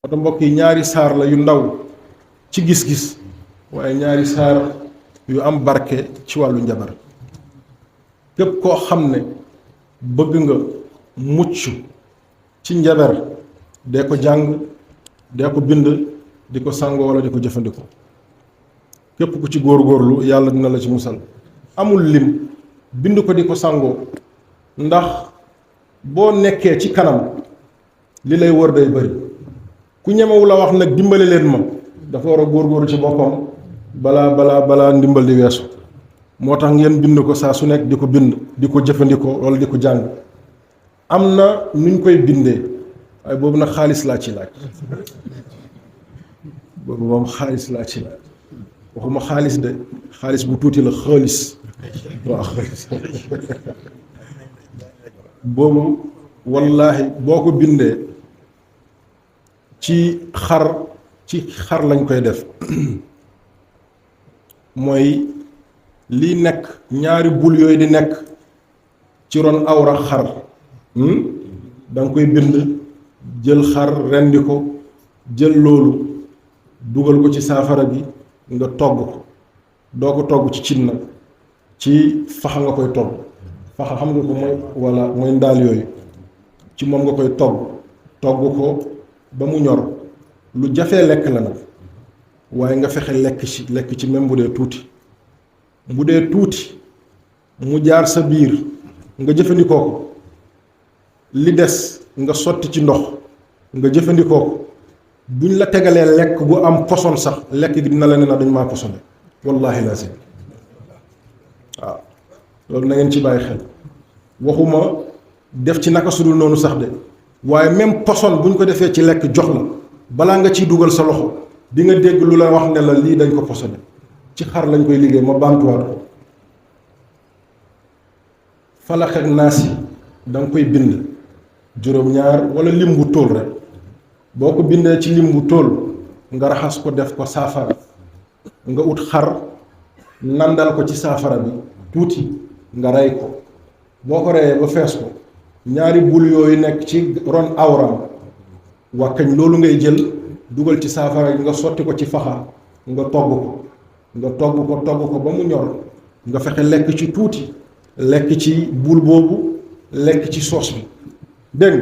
oto mbokk yi ñaari saar la yu ndaw ci gis-gis waaye ñaari saar yu am barke ci wàllu njabar képp koo xam ne bëgg nga mucc ci njabar dee ko jàng dee ko bind di ko sàngoo wala di ko jëfandikoo képp ku ci góorgóorlu yàlla dina la ci musal amul lim bind ko di ko sàngoo ndax boo nekkee ci kanam li lay wër day bari ku ñemewu la wax nag dimbali leen ma dafa war a góorgóorlu ci boppam balaa ndimbal di weesu moo tax ngeen bind ko saa su nekk di ko bind di ko jëfandikoo wala di ko jàng am na nuñ koy bindee waaye boobu nag xaalis laa ci laaj boobu moom xaalis laa ci laaj waxuma xaalis de xaalis bu tuuti la xaalis waaw boobu wallaahi boo ko bindee ci xar lañ koy def mooy lii nekk ñaari bul yooyu di nekk ci ron awra xar da nga koy bind jël xar rendi ko jël loolu dugal ko ci saafara bi nga togg ko doo ko togg ci cin nag ci faxa nga koy togg faxa xam nga ko mooy walla mooy ndaal yooyu ci moom nga koy togg ko ba mu ñor lu jafee lekk la nag waaye nga fexe lekk ci même bu dee tuuti mu jaar sa biir nga jëfandikoo ko li des nga sotti ci ndox nga jëfandikoo ko buñ la tegalee lekk bu am poson sax lekk gi dina la ne na dañ maa posone wallaahi lazim waaw loolu na ngeen ci bàyyi xel waxuma def ci naka sudul noonu sax de waaye même poson buñ ko defee ci lekk jox la balaa nga ciy dugal sa loxo di nga dégg lu la wax ne la lii dañ ko posone ci xar lañ koy liggéey ma baamtuwaat ko falax ak naas yi da nga koy bind juróom-ñaar wala lim bu tóol rek boo ko bindee ci lim bu tóol nga raxas ko def ko saafara nga ut xar nandal ko ci saafara bi tuuti nga rey ko boo ko reyee ba fees ko ñaari bul yooyu nekk ci ron awram wàkkañ loolu ngay jël dugal ci saafara bi nga sotti ko ci faxa nga togg ko ba mu ñor nga fexe lekk ci tuuti lekk ci bul boobu lekk ci soos bi dégg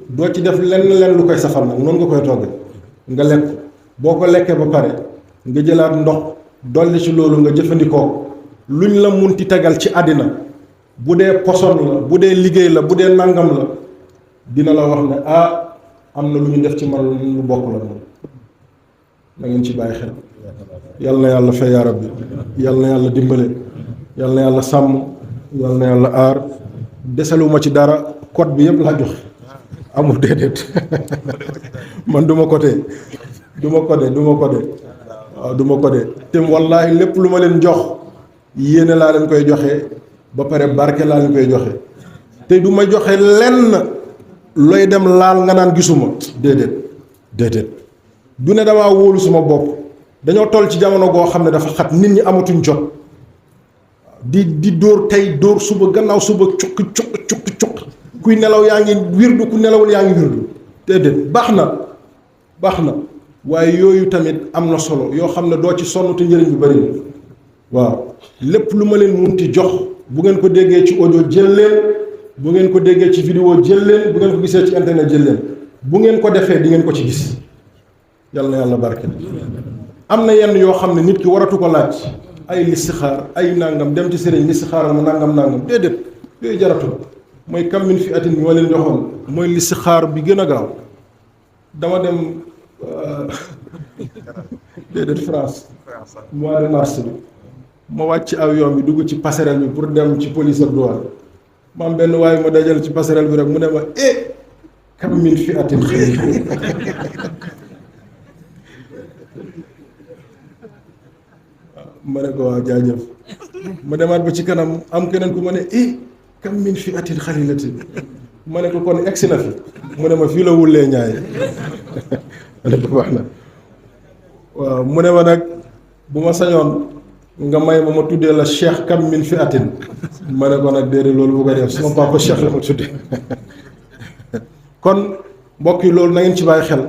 doo ci def lenn lu koy safal nag noonu nga koy togge nga lekk boo ko lekkee ba pare nga jëlaat ndox dolli ci loolu nga jëfandikoo luñ la munti tegal ci àddina bu dee poson la bu dee liggéey la bu dee nangam la dina la wax ne am na lu ñu def ci man lu bokk la moom na ngeen ci bàyyi xel yal na yàlla fay yaa rabbi yal na yàlla dimbale yal na yàlla sàmm yal na yàlla aar desaluma ci dara code bi yëpp laa jox amul déedéet man du ma côté waaw du ma côté te wallaahi lépp lu ma leen jox yéene laa leen koy joxe ba pare barke laa leen koy joxe te du ma joxe lenn looy dem laal nga naan gisuma déedéet du ne damaa wóolu suma bopp dañoo toll ci jamono goo xam ne dafa xat nit ñi amatuñ jot di dóor tey dóor suba gannaaw suba cukki kuy nelaw yaa ngi wirdu ku nelawul yaa ngi wirdu déedéet baax na waaye yooyu tamit am na solo yoo xam ne doo ci sonn te njëriñ bi bari na waaw lépp lu ma leen munti jox bu ngeen ko déggee ci audio jël leen bu ngeen ko déggee ci vidéo jël leen bu ngeen ko gisee ci internet jël leen bu ngeen ko defee di ngeen ko ci gis yal na yàlla barke am na yenn yoo xam ne nit ki waratu ko laaj ay listixaar ay nangam dem ci sëriñ listixaaral ma nangam déedéet yooyu jaratu mooy kam min fi atin bi ma leen joxoon mooy listixaar bi gën a gaaw dama dem déedéet France mois de mars bi ma wàcc avion bi dugg ci passerelle bi pour dem ci police ak douane ma am benn waaye ma dajal ci passerelle bi rek mu ne ma kam min fi atin xëy ma ne ko waaw jaajëf ma demaat ba ci kanam am keneen ku ma ne kam min fi atin xalilatin ma ne ko kon egsi na fi mu ne ma fii la wullee ñaay ma ne ko wax na waaw mu ne ma nag bu ma sañoon nga may ma tuddee la cheikh kam min fi atin ma ne ko nag déedéet loolu bu ko def sama papa cheikh la ma tuddee kon mbokk yi loolu na ngeen ci bàyyi xel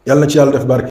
yàlla na ci yàlla def barke.